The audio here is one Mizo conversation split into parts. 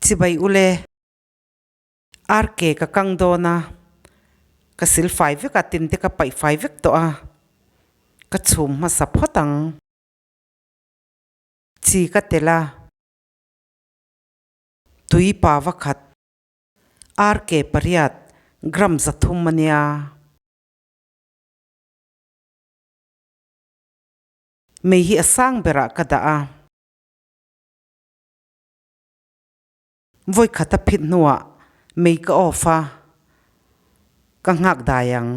Chibai ule. RK ka kang dawn a, ka sil fai vek a, tin te ka paih fai vek tawh a, ka chhum hmasa phawt ang. Chi ka tel a, tui pa va khat, RK pariat gram 300 a nia. Mei hi a sang berah ka dah a. Vawikhat a phit hnuah mei ka off a, ka nghak dai ang.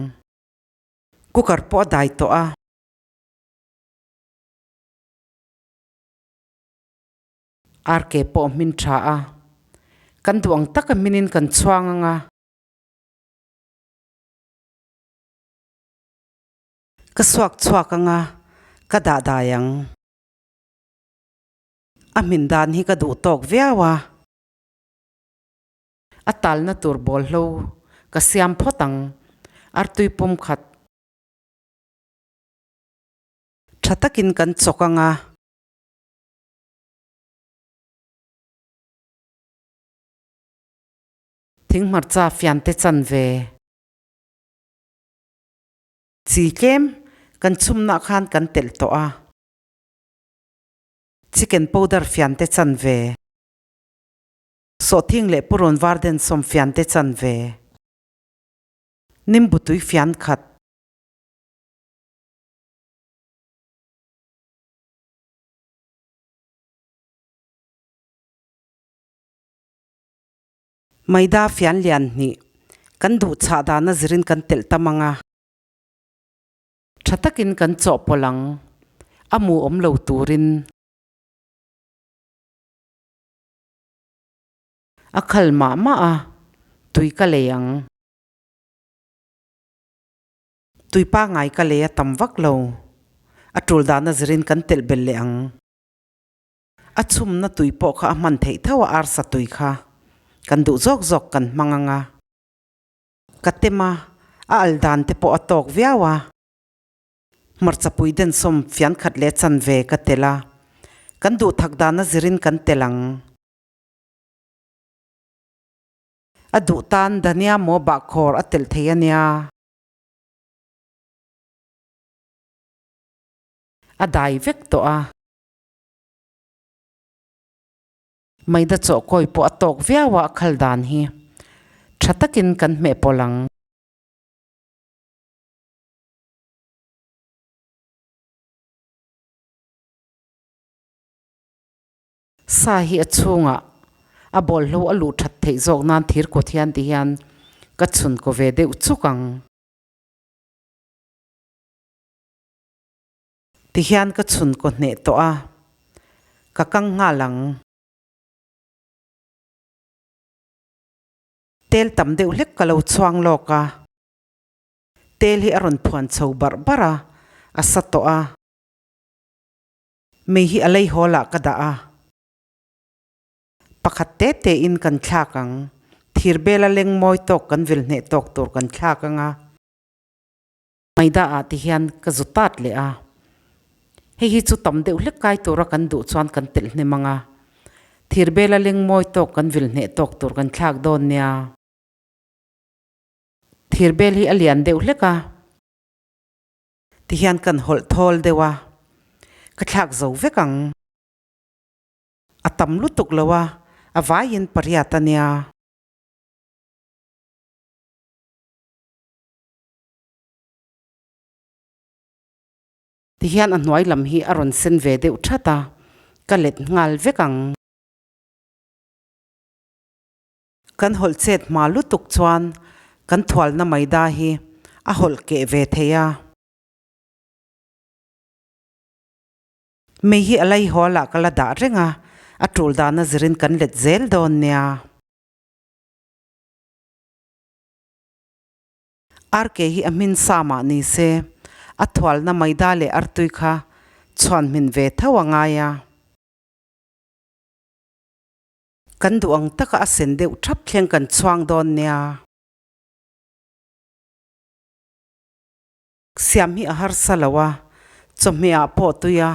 Cooker pawh a dai tawh a. RK pawh a hmin tha a. Kan duh ang taka hminin kan chhuang ang a. Ka suak chhuak ang a, ka dah dai ang. A hmin dan hi ka duh tawk viau a. A talna tur bawlhlo ka siam phawt ang, artui pum khat. Tha takin kan chawk ang a. Thinghmarcha fiante chan ve. Chi tlem kan chhumnah khan kan telh tawh a. Chicken powder fiante chan ve. Sawhthing leh purun var den sawm fiante chan ve. Nimbu tui fian khat. Maida fian lian hnih. Kan duh chhah dana zirin kan telh tam ang a. Tha takin kan chawhpawlh ang, a mu awm lo turin. A khal mah mah a, tui ka lei ang. Tui pangngai ka lei a tam vak lo, a tul dana zirin kan telh belh leh ang. A chhumna tui pawh kha a hman theih tho a, arsa tui kha kan duh zawk zawk kan hmang ang a. Ka tem a, a al dan te pawh a tawk viau a. Hmarcha pui den sawm fian khat leh chanve ka tel a, kan duh thak dana zirin kan tel ang. A duh tan dhania maw bahkhawr a telh thei a nia. A dai vek tawh a. Maida chawhkawi pawh a tawk viau a, a khal dan hi tha takin kan hmeh pawlh ang. Sa hi a chhungah a bawlhlo a luh that theih zawk nan thir kut hian ti hian ka chhun kaw ve deuh chuk ang. Ti hian ka chhun kaw hneh tawh a, ka kang nghal ang. Tel tam deuh hlek ka lo chhuang lawk a, tel hi a rawn phuan chho barh barh a, a sa tawh a. Mei hi a lei hawl ah ka dah a. Pakhat te te in kan thlak ang. Thir bel a leng mawi tawk kan vil hneh tawk tur kan thlak ang a. Maida ah ti hian ka zu tat leh a. Hei hi chu tam deuh hlek kai tura kan duh chuan kan telh hnem ang a. Thir bela leng mawi tawk kan vil hneh tawk tur kan thlak dawn nia. Thir bel hi a lian deuh hlek a. Ti hian kan hawlh thawl deuh a. Ka thlak zo vek ang. A tam lutuk lo a, a vaiin pariat a nia. Tihian a hnuai lam hi a rawn sen ve deuh that a, ka let nghal vek ang. Kan hawlh chet hma lutuk chuan kan thualna maida hi a hawlh keh ve thei a. Mei hi a laihawl ah ka la dah reng a, a tul dana zirin kan let zel dawn nia. RK hi a hmin sa mah ni se, a thualna maida leh artui kha chhuan hmin ve tho a ngai a. Kan duh ang taka a sen deuh thap thleng kan chhuang dawn nia. Siam hi a harsa lo a, chawhmeh ah pawh tui a,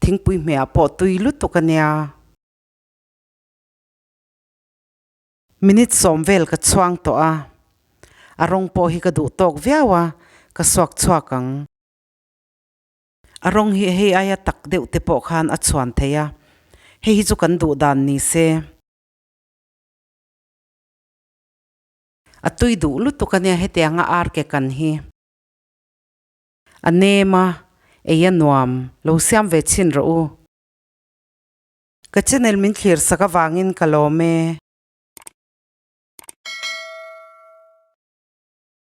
thingpui hmeh ah pawh tui lutuk a nia. Minute sawm vel ka chhuang tawh a, a rawng pawh hi ka duh tawk viau a, ka suak chhuak ang. A rawng hi hei aia tak deuh te pawh khan a chhuan thei a, hei hi chu kan duh dan ni se. A tui duh lutuk a nia hetianga ar ke kan hi. A nem a, ei a nuam, lo siam ve chhin rawh u. Ka channel min thlir sak avangin ka lawm e.